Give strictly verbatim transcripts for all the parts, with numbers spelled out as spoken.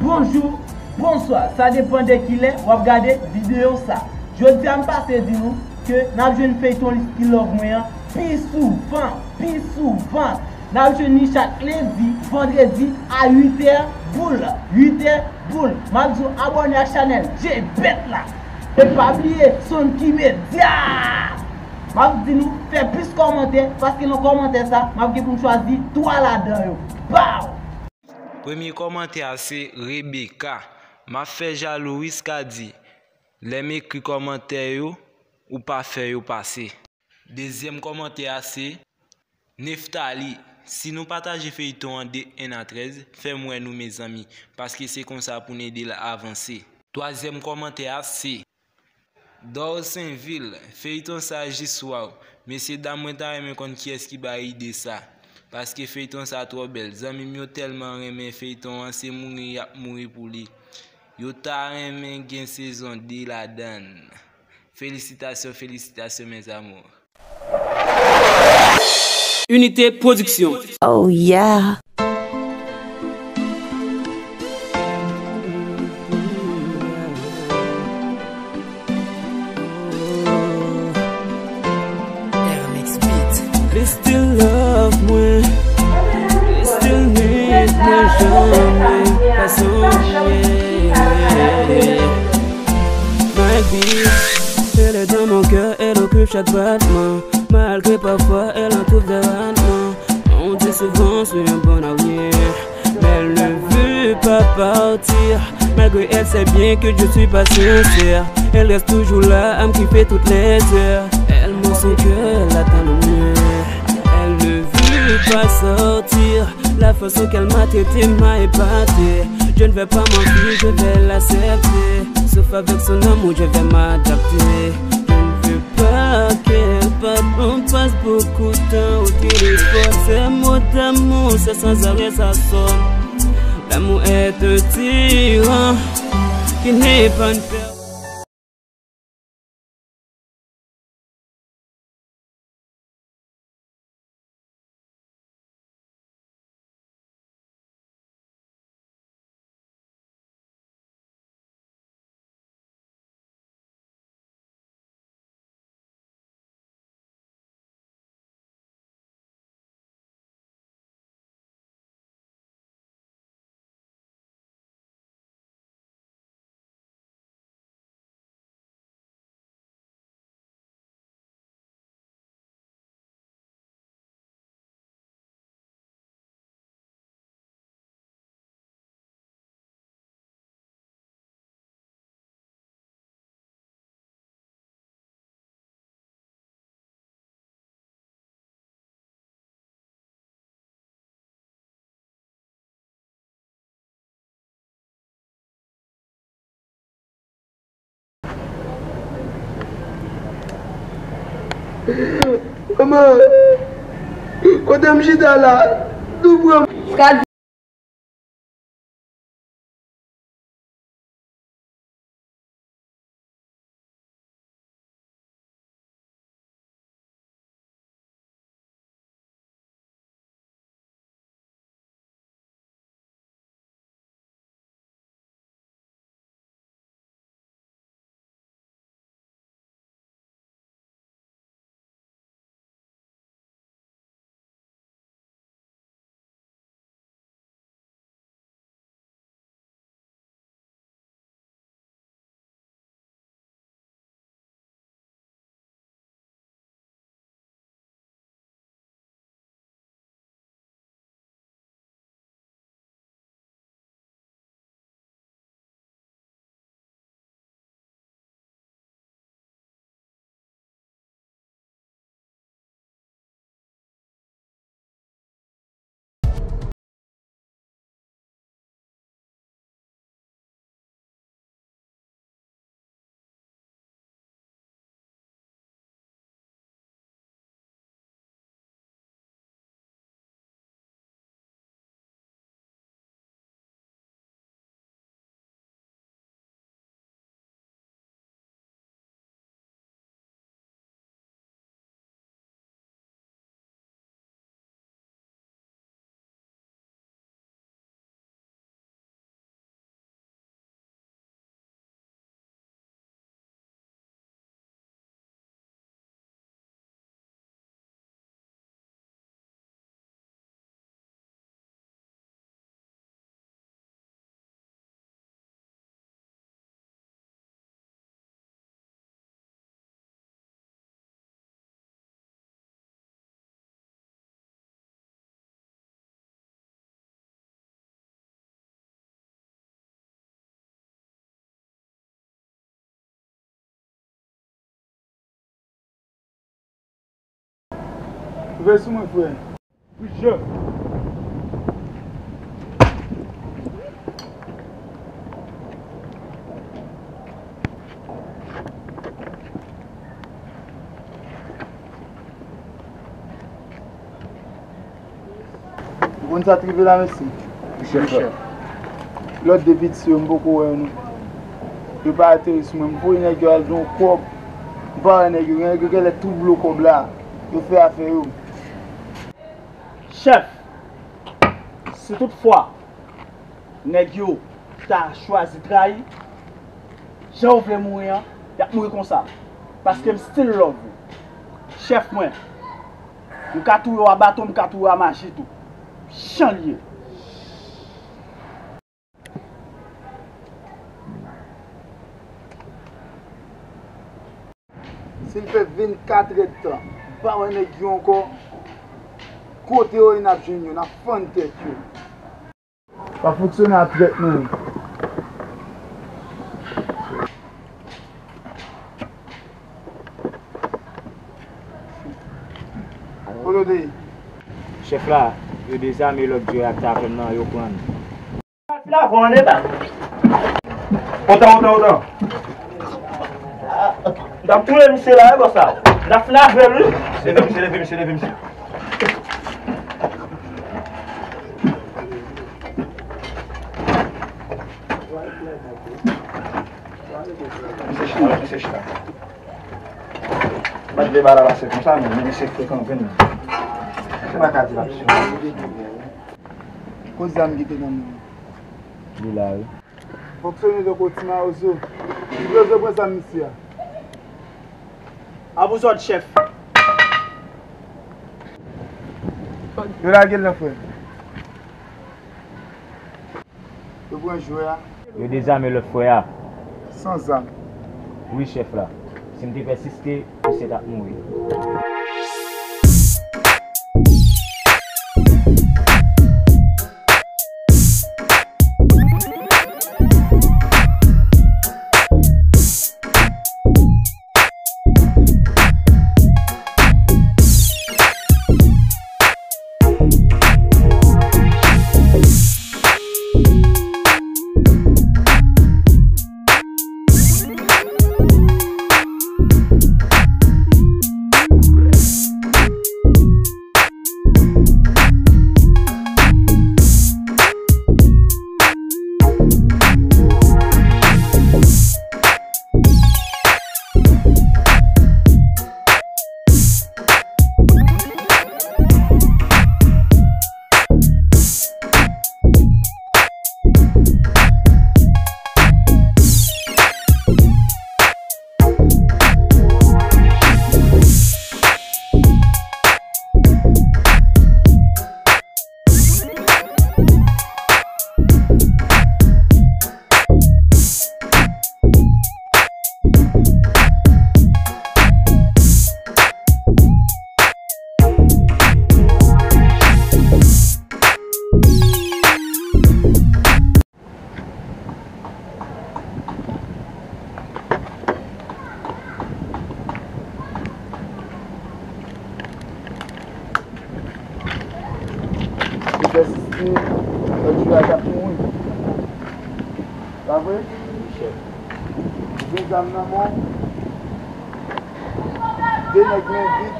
Bonjou, bonswa, sa depann de kilè w ap gade videyo sa. Jodi a m pase di nou ke n ap jwenn feyton Liski Love mwen an pi souvan, pi souvan. N ap jwenn li chak lendi, vandredi a uit è boul, uit è boul. M ap di w abòne ak chanèl Jebèt la. E pa bliye Sonki Medya. M ap di nou fè plis kòmantè, paske nan kòmantè sa, m ap gen pou m chwazi twa ladan yo. Baw! Premye kòmantè a se Rebecca. M ap fè jalou wi, Skady. Lè m ekri kòmantè yo, ou pa fè yo pase. Dezyèm kòmantè a se Neftali. Si nou pataje feyton an de en a trèz, fè m wè nou mezanmi, paske se konsa pou n ede l avanse. Twazyèm kòmantè a se Dorsenville, feyton sa jis waw. Mesye dam, mwen ta renmen konn kiyès ki bay ide sa. Paske feyton sa twò bèl. Zanmi m yo tèlman renmen feyton an, se mouri y ap mouri pou li. Yo ta renmen gen sezon de ladann. Felisitasyon, felisitasyon, mes amours. Unité Production. Oh yeah. Li still love mwen, li still need mwen, janm pa sonje. My bitch, elle est dans mon cœur, elle occupe chaque battement. Malgré parfois elle en trouve des ratements. On dit souvent c'est un bon avenir, mais elle ne veut pas partir. Malgré elle sait bien que je suis pas sincère. Elle reste toujours là à me kiffer toutes les heures. Elle montre son cœur, elle attend le mien. Elle ne veut pas sortir. La façon qu'elle m'a traité m'a épaté. Je ne vais pas mentir, je vais l'accepter. Sauf avec son amour, je vais m'adapter. Je ne veux pas qu'elle parte, on passe beaucoup de temps au téléphone. Ces mots d'amour, c'est sans arrêt, ça sonne. L'amour est un tyran qui n'est pas une per- Manman, kote m chita la? Nou pran m. Rive sou mwen, frè. Wi, chèf. Ou konn sa t rive la, mesye? Wi, chèf. Lòt de piti yo, m poko wè yo, non. Yo pa ateri sou mwen. M voye nèg yo al gen yon kòb. M pa wè nèg yo. Nèg yo genlè tou blo kòb la. Yo fè afè yo. Chèf, si toutfwa nèg yo ta chwazi trayi, jan w vle mouri an, y ap mouri konsa. Paske m still love ou. Chèf mwen, m ka touye w a baton, m ka touye w a maji tou. Jan l ye. Si l fè vennkat èdtan, m pa wè nèg yo ankò, kote yo ye n ap jwenn yo, n ap fann tèt yo. Pa fonksyone a trèt mwen. Kote w te ye? Chèf la, yo dezame lòt jwè ak tavèn nan, yo pran n. L ap fin avè w, ann eba. Otan, otan, otan. N ap touye misye la, wi, bòs la. N ap fin avè l, wi. Leve misye, leve misye, leve misye. Misye chita, misye chita. Pa t vle ba la pase konsa, men, men misye frekan anpil, men. Misye pa ka di l ap sou. Kot zam ki te nan men w? Li la, wi. Fonksyone tankou ti mawozo. Li bezwen pran zam misye a. A vous ordres, chèf. Yo lage l nan frè. Yo pran jwè a. Yo dezame lòt frè a. San zam. Wi, chèf la. Si m te pèsiste, misye t ap mouri. Li pèsiste, lòt jou a t ap mouri. Pa vre? Wi, chèf. Ou gen zam nan men w. De nèg men vid.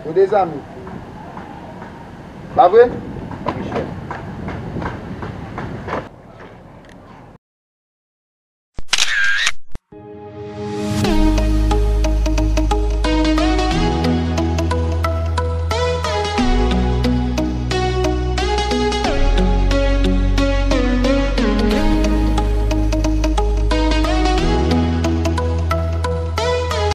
Yo dezame. Pa vre? Wi, chèf.